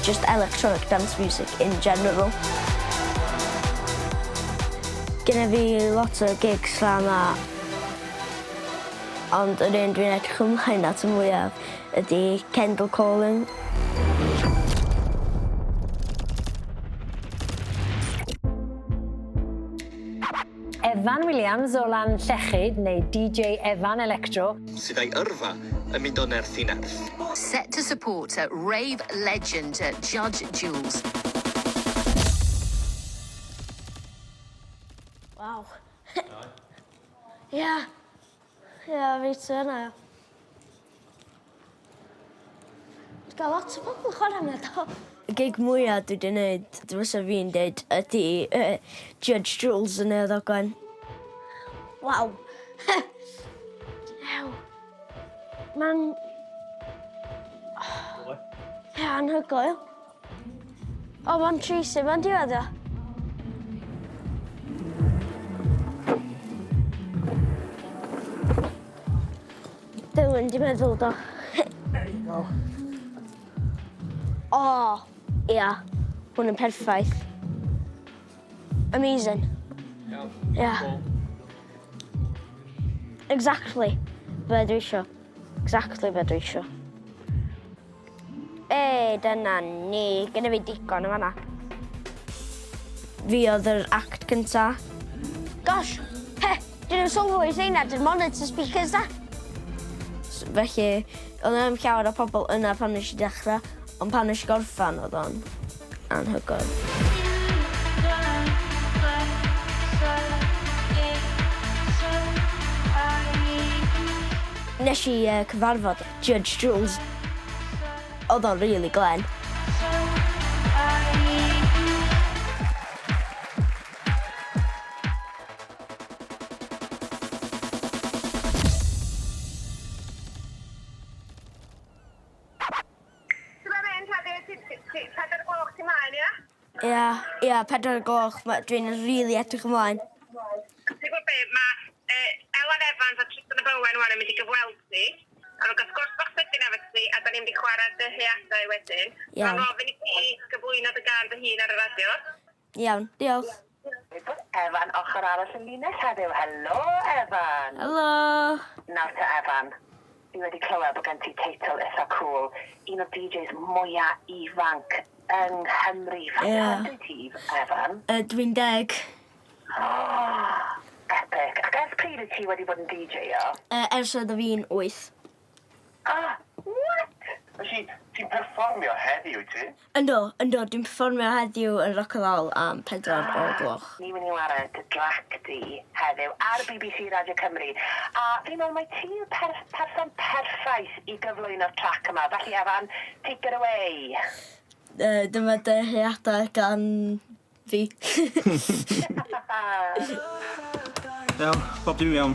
just electronic dance music in general. Gynna fi lot o gigs lla 'ma ond yr un dwi'n edrych ymlaen at y mwyaf ydi Kendal Calling. Efan Williams o Lanllechid, neu DJ Efan Electro. Sydd â'i yrfa yn mynd o nerth i nerth. Set to support rave legend Judge Jules. Waw. Ia. Ia, reit yna. Dwi'n gael lot o bobl yn chwarae yma do. Y gig mwya dwi 'di neud fysa fi'n deud ydi yy Judge Jules yn Neuadd Ogwen. Waw. Ew. Ma'n... Ia, anhygoel. O, ma'n Tracy ma'n diwedd ia? Dylan di meddwl do. There you go. O, ia. Hwn yn perffaith. Amazing. Iawn. Ia. Cool. Exactly be dwi isio. Exactly be dwi isio. Ei, dyna ni. Gynna fi digon yn fan'na. Fi oedd yr act cynta. Gosh! He! Dyn nhw'n sylwi rheina, dyn monitor speakers da. Felly, oedd 'na ddim llawer o pobl yna pan nes i dechrau, ond pan nes i gorffan oedd o'n anhygoel. Nes i yy cyfarfod Judge Jules. Oedd o'n rili glên. Ti'n mynd heddiw? Ti ti ti pedwar o'r gloch ti mlaen, ia? Ia, ia, pedwar o'r gloch, ma' dwi'n rili edrych ymlaen. Ti'n gwybod be, mae Elen Evans a Trystan ab Owen wan yn mynd i gyfweld ti. A nhw'n cael sgwrs bach sydyn efo ti, a da ni'n mynd i chwarae dyheadau wedyn. Iawn. Mae'n gofyn i ti gyflwyno dy gân dy hun ar y radio. Iawn, diolch. Bod Efan ochr arall y linell heddiw. Helo, Efan! Helo! Nawr te, Efan, fi wedi clywed bod gen ti teitl eitha cŵl, un o'r DJs mwya ifanc yng Nghymru. Faint oed wyt ti, Efan? Dwi'n deg. Oh, epic. Ac ers pryd wyt ti wedi bod yn DJ-o? Ers oedd fi'n wyth. Ah, what? Felly, ti'n perfformio heddi, wyt ti? Yndw, yndw, dwi'n perfformio heddiw yn Rock a Roll am pedwar o'r gloch. Ni'n mynd i ware dy drac di heddiw ar BBC Radio Cymru. A fi'n meddwl mai ti yw'r per person perffaith i gyflwyno'r trac yma. Felly, Efan, take it away. Dyma dyheadau gan fi. Iawn, bob dim iawn.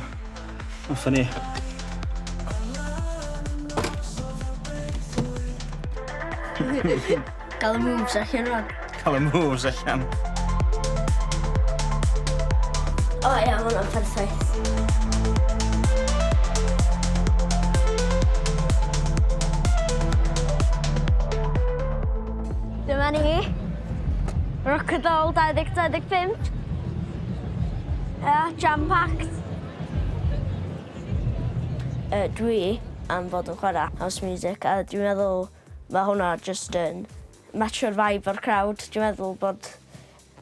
Off â ni. Gael y moves allan rwan. Cael y moves allan. O ia, ma' hwnna'n perffaith. Dyma ni. Rock a Doll 2025. Ia, jam packed. Yy dwi am fod yn chwara house music a dwi'n meddwl ma' hwnna jyst yn matcho'r vibe o'r crowd. Dwi'n meddwl bod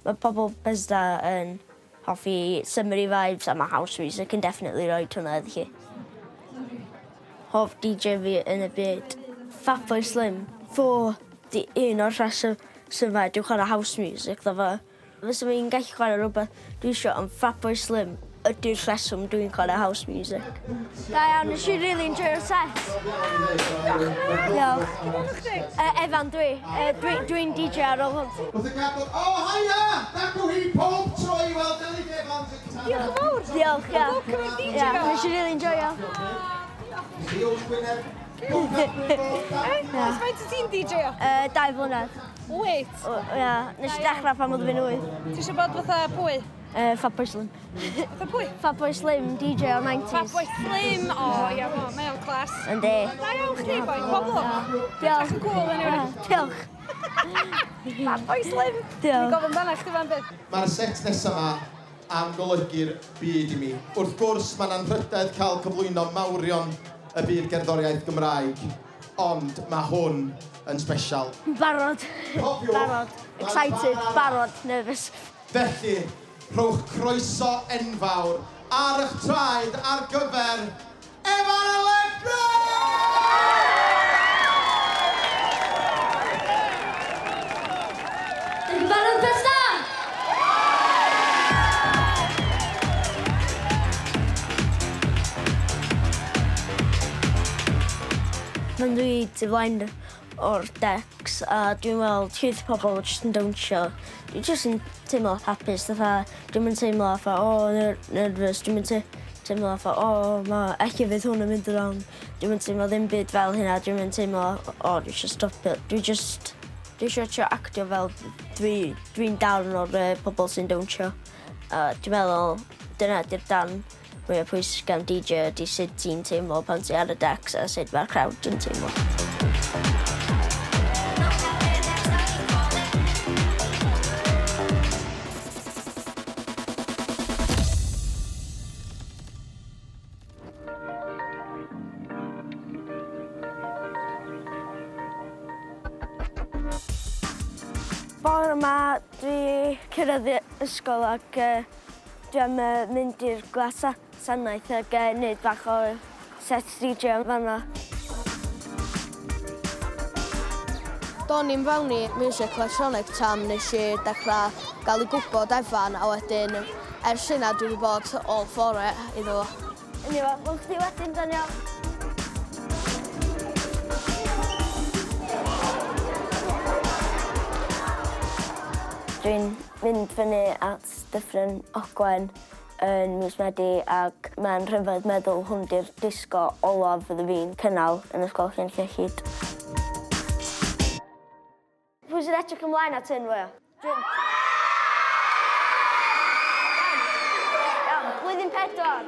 ma' pobol Bethesda yn hoffi summery vibes a ma' house music yn definitely roid hwnna iddi chi. Hoff DJ fi yn y byd. Fatboy Slim. Fo 'di un o'r rhesymau dwi'n chwarae house music ddo fo. Fysa fi'n gallu chwarae rhywbeth dwi isio ond Fatboy Slim ydi'r rheswm dwi'n chwarae house music. Da iawn, nes i rili enjoio'r set. Diolch. Yy Efan dwi. Yy dwi dwi'n DJ ar ôl hwn. Wrth y gad dod, o haia! Dacw hi pob tro i weld Delyth Evans yn canu. Diolch yn fawr. Diolch, ia. Ia, nes i rili enjoio. Diolch Gwyneb. Ers faint wyt ti'n DJ-o? 2 flynedd. Wyt? Ia, nes i dechrau pan oedd fi'n wyth. Ti eisiau bod fatha pwy? Fatboy Slim. Fatha pwy? Fatboy Slim, DJ o'r 90s. Fatboy Slim! O, ia, mae o'n class. Yndi. Da iawn chdi, boi. Pob lwc. Diolch. Edrych yn cool, anyway. Diolch. Fatboy Slim. Diolch. Dwi'n gofyn amdana chdi fan bydd. Mae'r set nesaf yma am golygu'r byd i mi. Wrth gwrs, mae'n anrhydedd cael cyflwyno mawrion y byd gerddoriaeth Gymraeg, ond mae hwn yn sbesial. Barod. Cofiwch, Barod. Excited. Barod. Nervous. Felly, rhowch croeso enfawr ar eich traed ar gyfer Evan Electric! Dych chi'n barod, Pesda? Pan dwi tu flaen o'r decks a dwi'n weld llwyth o pobl jyst yn dawnsio, dwi jyst yn teimlo hapus, fatha dwi'm yn teimlo fatha o ner- nervous, dwi'm yn te- teimlo fatha o ma' ella fydd hwn yn mynd yn wrong. Dwi'm yn teimlo ddim byd fel hynna, dwi'm yn teimlo o dwi isio stopio, dwi jyst dwi isio trio actio fel dwi dwi'n darn o'r yy pobol sy'n dawnsio. A dwi'n meddwl dyna 'di'r darn mwya pwysig am DJ ydi sut ti'n teimlo pan ti ar y decks a sut mae'r crowd yn teimlo. Bore 'ma dwi cyrraedd ysgol ac yy dwi am yy mynd i'r gwasanaeth ag yy neud bach o set DJ yn fan 'na. Do'n i'm fewn i miwsig electronig tan nes i dechrau gael i gwybod Efan a wedyn ers hynna dwi wedi bod all for it iddo fo. Eniwe, wel chdi wedyn Daniel. Dwi'n mynd fyny at Dyffryn Ogwen yn mis Medi ac mae'n rhyfedd meddwl hwn 'di'r disgo olaf fydda fi'n cynnal yn Ysgol Llanllechid. Pwy sy'n edrych ymlaen at hyn fwya? Dwi'n... Iawn, blwyddyn pedwar.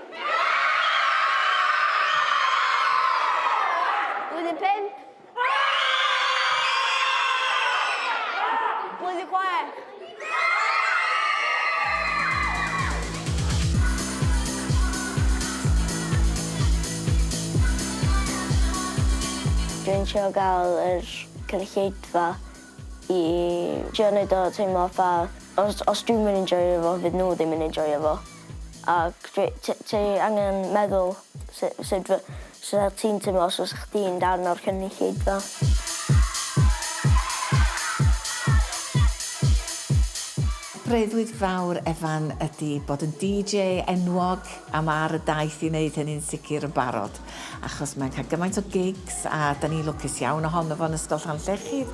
Blwyddyn pump. Blwyddyn chwech. Dwi'n trio gael yr cynulleidfa i trio neud o teimlo fatha os os dwi'm yn enjoio fo fydd nhw ddim yn enjoio fo. Ac dwi ti ti angen meddwl su- sut fy- sut ti'n teimlo os o's chdi'n darn o'r cynulleidfa. Breuddwyd fawr Efan ydy bod yn DJ enwog a ma' ar y daith i wneud hynny'n sicr yn barod achos mae'n cael gymaint o gigs a 'dan ni'n lwcus iawn ohono fo yn Ysgol Llanllechid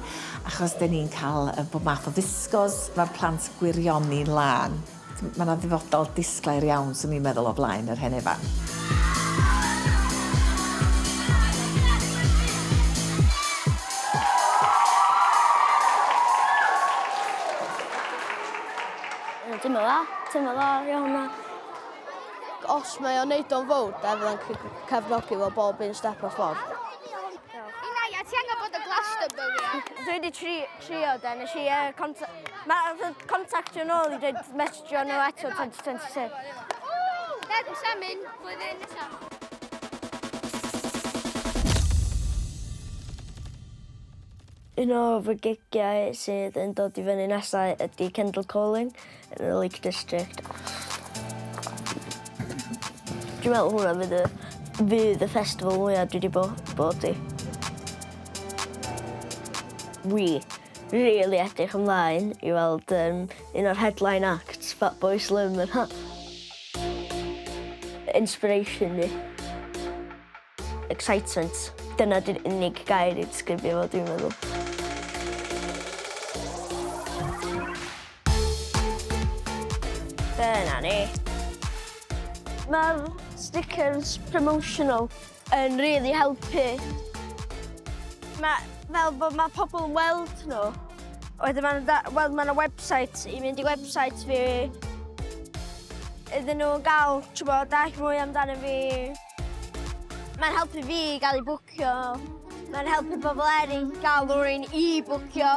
achos 'dan ni'n cael bob math o ddisgos, mae'r plant gwirioni'n lân. Mae 'na ddyfodol disglair iawn 'swn i'n meddwl o flaen yr hen Efan. Teimlo dda, teimlo dda iawn na. Os mae o'n neud o'n fowr, da fydda'n cefnogi fo bob un step o'r ffordd. Inaya, ti angen bod y Glastonbury. Dwi wedi tri, trio de, nes i uh, contact... Mae contactio nôl i dweud messageo nhw eto 2026. Na, dwi'n sa'n blwyddyn nesaf. Un o fy gigiau sydd yn dod i fyny nesaf ydy Kendal Calling yn y Lake District. Dwi'n meddwl hwnna fydd y, fydd y festival mwyaf dwi wedi bo, bod i. Wi really edrych ymlaen i weld un o'r headline acts, Fatboy Slim yna. Inspiration ni. Excitement. Dyna di'r unig gair i disgrifio fo, dwi'n meddwl. Dyna ni. Mae'r stickers promotional yn really helpu. Mae fel bod mae pobl yn weld nhw. Wedyn mae'n weld mae'n website i mynd i website fi. Iddyn nhw gael, t'bo, dallt mwy amdano fi. Mae'n helpu fi gael ei bwcio. Mae'n helpu bobl eraill gael rhywun i bwcio.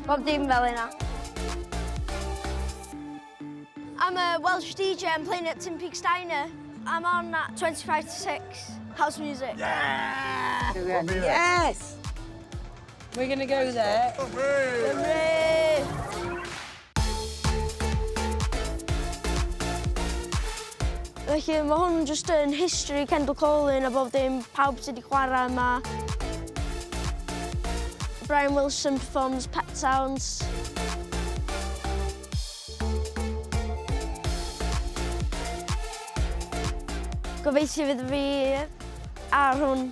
Bob dim fel yna. I'm a Welsh DJ. I'm playing at Tim Peaks Diner. I'm on at 25 to 6. House music. Yeah! Yes! We're going to go there. Hooray! Felly mae hwn jyst yn history Kendal Calling a bob dim, pawb sydd wedi chwarae yma. Brian Wilson performs Pet Sounds. Gobeithio fydd fi ar hwn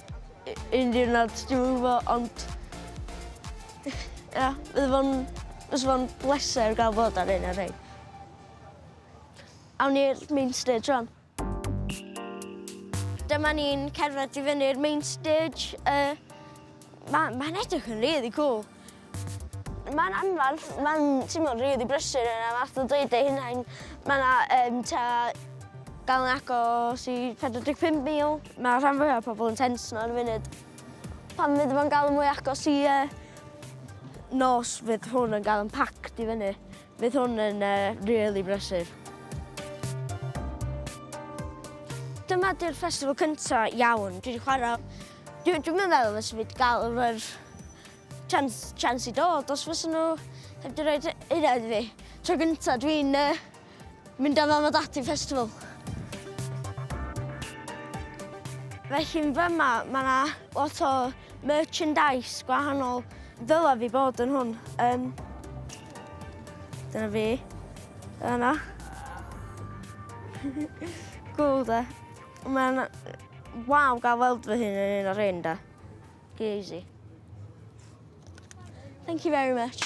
un diwrnod, dwi'm yn gwybod, ond ia, fydd fo'n fysa fo'n bleser gael bod ar un o'r rhein. Awn ni'r main stage rwan. Dyma ni'n cerdded i fyny'r main stage. Mae'n ma edrych yn really cool. Mae'n anferth, mae'n teimlo'n really brysur yna, fath o dweud ei hunain. Mae yna tua gael yn agos i 45,000. Mae rhan fwyaf o pobl yn tense yna yn y funud. Pan fydd fo'n gael yn mwy agos i nos, fydd hwn yn gael yn packed i fyny. Fydd hwn yn really brysur. Dyma di'r festival cynta iawn dwi wedi chwarae. Dwi'n meddwl fysa fi wedi gael yr chance i dod os fysa nhw heb di rhoi hynna iddi fi. Tro gynta dwi'n mynd am mam a dad i festival. Felly yn fyma mae yna lot o merchandise gwahanol. Ddyla fi bod yn hwn. Dyna fi. Yna. Cool de. Mae'n waw gael weld fy hun yn un o'r rhain de. Crazy. Thank you very much.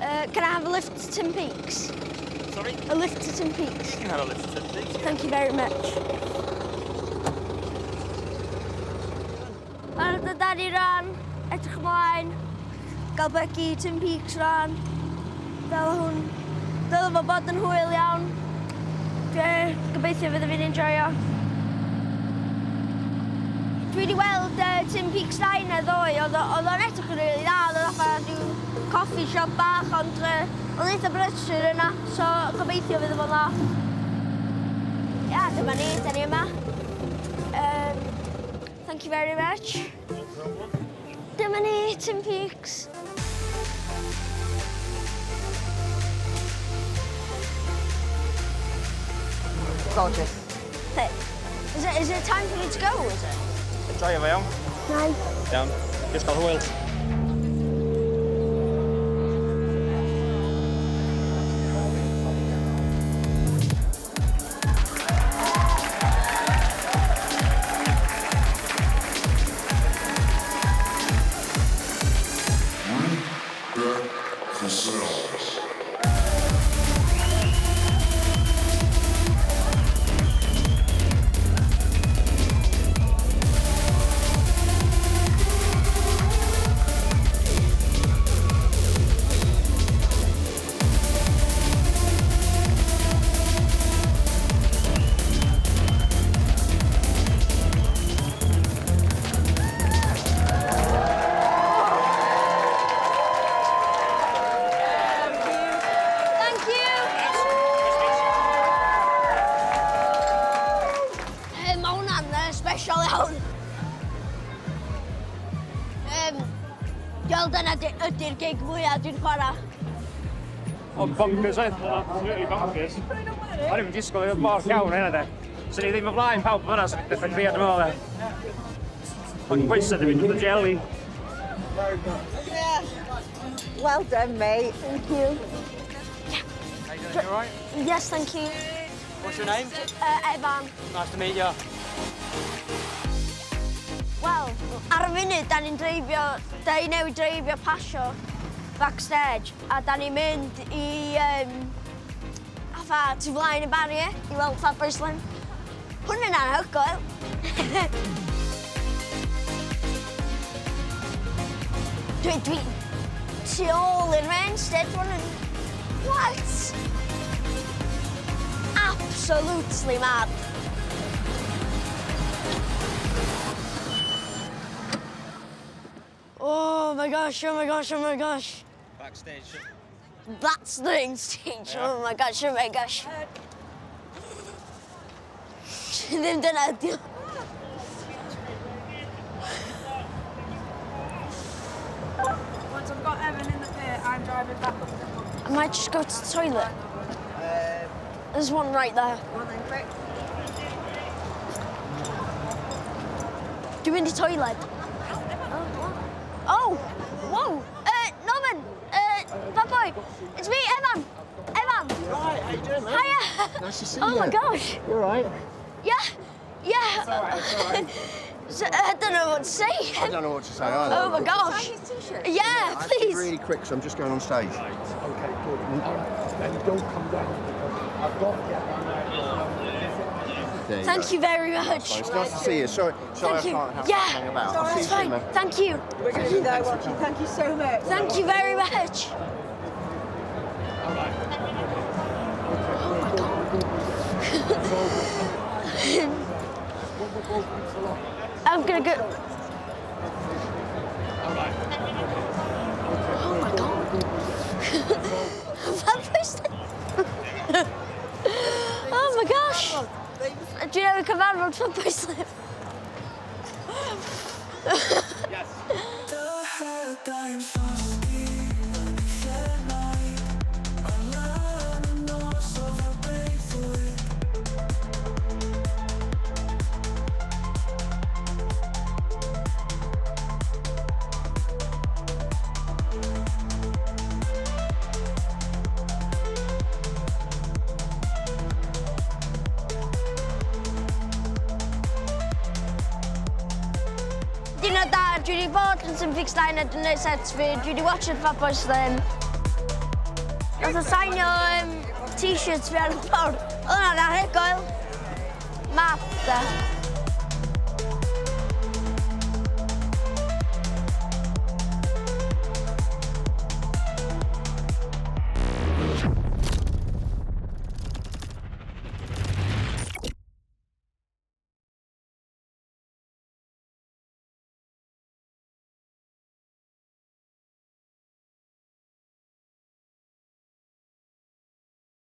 Can I have a lift to Tim Peaks? Sorry? A lift to Tim Peaks. You can have a lift to Tim Peaks. Thank you very much. Mae'n dod ar i ran, edrych ymlaen, gael buggy Tim Peaks rhan. Fel hwn. Dyle fo bod yn hwyl iawn. Dwi gobeithio fydd fi'n enjoyo. Dwi wedi weld Tim Peaks Diner ddoe, oedd o'n edrych yn rili dda, oedd o'n fatha rhyw coffee shop bach, ond oedd o'n eitha brysur yna, so gobeithio fydd o'n dda. Ia, dyma ni, da ni yma. Thank you very much. Dyma ni, Tim Peaks. Gorgeous. Hey, is it time for me to go, is it? Joio fo iawn. Nai. Iawn. Just gael hwyl. Thank you! Mae hwnna'n special iawn. Dwi'n dyna ydy'r gig fwyaf dwi'n chwarae. Ond bonkers oedd. Absolutely bonkers. O'n i'n disgwyl i mor llawn hynna de. Swn i ddim o flaen pawb fyna, swn i'n dechrau crio dwi'n meddwl de. Ond coesau di mynd yn jelly. Yeah. Well done, mate. Thank you. How you doing, you alright? Yes, thank you. What's your name? Evan. Nice to meet you. Wel, ar y funud, da ni'n dreifio, da ni newydd dreifio pasio backstage, a da ni'n mynd i, fatha, tu flaen y barrier i weld Fatboy Slim. Hwn yn anhygoel. Dwi tu ôl i'r main stage, hwn yn What? Absolutely mad. Oh my gosh, oh my gosh, oh my gosh. Backstage. That's the main stage. Oh my gosh, oh my gosh. Ddim dyna ydi o. Once I've got Evan in the pit, I'm driving back up to the I might just go to the toilet. There's one right there. One then, quick. Dwi'n mynd i toilet. Oh, whoa. Norman, Fatboy, it's me, Evan. Evan. Right, how you doing, man? Hiya. Nice to see Oh you. my gosh. You all right? Yeah. It's all right, it's all right. So, I don't know what to say. I don't know what to say either. Oh my gosh. Sign his t-shirt. Yeah, I have to be please. really quick, so I'm just going on stage. Right, okay, good. All right, then don't come down because I've got to get down there. There you Thank go. you very much. It's nice to see you. Sorry, sorry Thank you. I can't have Yeah. hang about. I'll see you It's soon, fine. man. Thank you. We're going to be there watching. Thank you so much. Thank you very much. Oh my God. I'm gonna go. Oh my God. Fatboy. Oh my gosh. Do you know cyfarfod Fatboy Slim? Yes. Diwrnod da, dwi wedi bod yn St Stein a dwi'n gwneud sets fi, dwi wedi watchad Fatboy Slim. Nath o sainio t-shirts fi ar y ffordd. Oedd hwnna'n anhygoel. Mad, de.